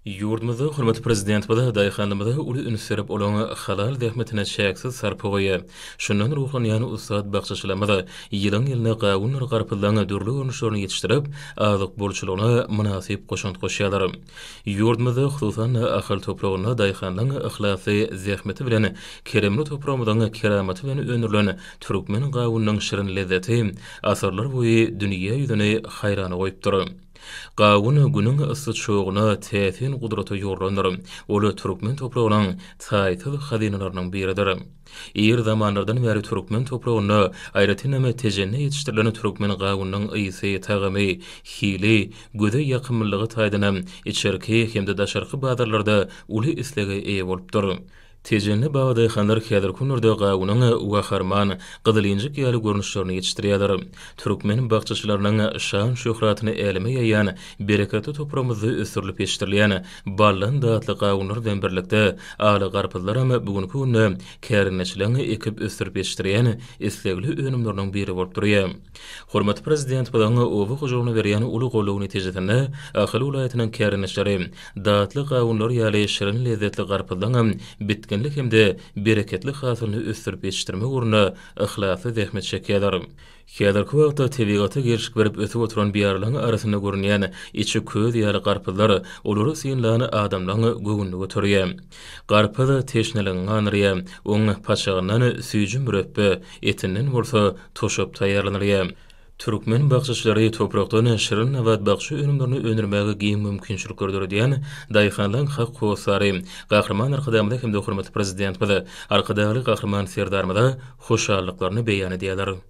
Ýurdumyzda hormatly Prezidentimiz daýhanlarymyza uly üns berip, olaryň halal zähmetine çäksiz sarpa goýýar. Şundan ruhlanýan ussat bakjaçylarymyz ýylyň-ýylyna gawundyr garpyzlaryň dürli görnüşlerini ýetişdirip, azyk bolçulygyna mynasyp goşant goşýarlar. Ýurdumyzda, hususan-da, Ahal topragynda daýhanlaryň yhlasly zähmeti bilen keremli topragymyzyň keramaty bilen öndürilen türkmen gawunynyň şirin lezzeti asyrlar boýy dünýä ýüzüni haýrana goýupdyr. Gawun Günüň yssy çoguna täsin gudrata ýugrulandyr. Ol türkmen topragynyň taýsyz hazynalarynyň biridir. Ir zamanlardan bäri türkmen topragynda, aýratynam Tejende ýetişdirilen türkmen gawunynyň ysy, tagamy, hili, göze ýakymlylygy taýdanam içerki hem-de daşarky bazarlarda uly islege eýe bolupdyr. Tejenli babadaýhanlar häzirki günlerde gawunyň Waharman, Gyzylinjik ýaly görnüşlerini ýetişdirýärler. Türkmen bakjaçylarynyň şan-şöhratyny äleme ýaýan bereketli topragymyzda ösdürilip ýetişdirilýän baldan datly gawunlar bilen birlikde, ala garpyzlaram bu günki günde kärendeçiligiň ekip ösdürip ýetişdirýän islegli önümleriniň biri bolup durýar. Hormatly Prezidentimiziň oba hojalygyna berýän uly goldawy netijesinde Ahal welaýatynyň kärendeçileri datly gawunlar ýaly şirin lezzetli garpyzlaryňam bitginli hem-de bereketli hasylyny ösdürip ýetişdirmek ugrunda yhlasly zähmet çekýärler. Häzirki wagtda tebigata gelşik berip ösüp oturan biýarlaryň arasynda görünýän içi köz ýaly garpyzlar olary synlan adamlaryň göwnüni göterýär. Garpyz teşneligiňi gandyrýar, oň paçagyndan süýji mürepbe, etinden bolsa toşap taýýarlanylýar. Türkmen bakjaçylary toprakdan şirin nabat bakja önümlerini öndürmäge giň mümkinçilikleri döredýän daýhanlaryň hak hossary Gahryman Arkadagymyza hem-de hormatly Prezidentimiz Arkadagly Gahryman Serdarymyza hoşallyklaryny beýan edýärler.